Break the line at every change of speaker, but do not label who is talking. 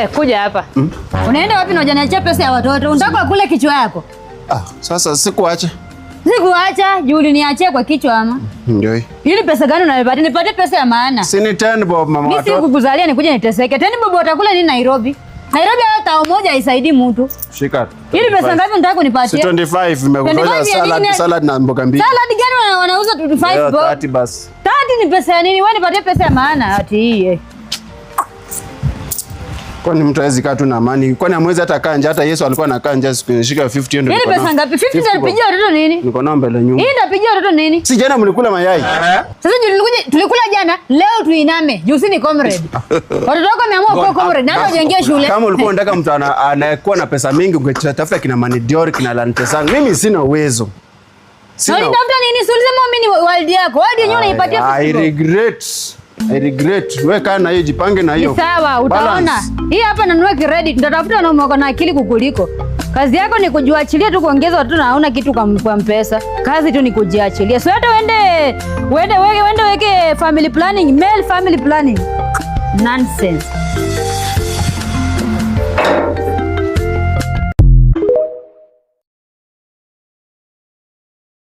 We, kuja hapa. Unaenda wapi na hujaniachia pesa ya watoto? Unataka kule kichwa yako?
Ah, sasa sikuacha.
Sikuacha, juu uliniachia kwa kichwa ama?
Ndio hii.
Ili pesa gani unanipatia? Nipatie pesa ya maana.
Si ni 10 bob, mama
Mimi
watoto.
sikukuzalia nikuje niteseke. 10 bob utakula nini Nairobi? Nairobi hata tao moja haisaidii mtu.
Shika.
Ili pesa ngapi unataka
Si
kunipatia?
25 imekutosha.
25 ya
Salad,
nini?
salad na mboga mbili.
Salad gani wanauza 25
Leo
bob?
30 basi.
30 ni pesa ya nini? Wewe nipatie pesa ya maana ati hii. Eh.
Kwani mtu hawezi kaa tu na amani? Kwani hamwezi hata kaa nje? Hata Yesu alikuwa anakaa nje siku. Shika 50 hiyo ndio
Hii ni
niko
pesa
nao.
ngapi? 50
50 bob.
nitapigia watoto nini?
Niko nao mbele nyumba.
Hii nitapigia watoto nini?
Si jana mlikula mayai?
Sasa juu tulikula jana, leo tuiname. Juu si ni comrade. Watoto wako wameamua kuwa comrade na hata hujaingia shule.
Kama ulikuwa unataka mtu anayekuwa na pesa mingi, ungetafuta kina Manidior, kina Lantesang. Mimi sina uwezo.
Na
Sina.
ulitafuta nini? Si ulisema mimi ni world yako. World yenyewe unaipatia
I
50 bob.
regret. I regret. Wewe kaa na hiyo, jipange na hiyo.
Ni sawa, utaona.
Balance.
Hii hapa nanunua credit, nitatafuta wanaume wako na akili kukuliko. Kazi yako ni kujiachilia tu kuongeza watoto na hauna kitu kwa mpesa. Kazi tu ni kujiachilia. So hata uende weke family planning, male family planning. Nonsense.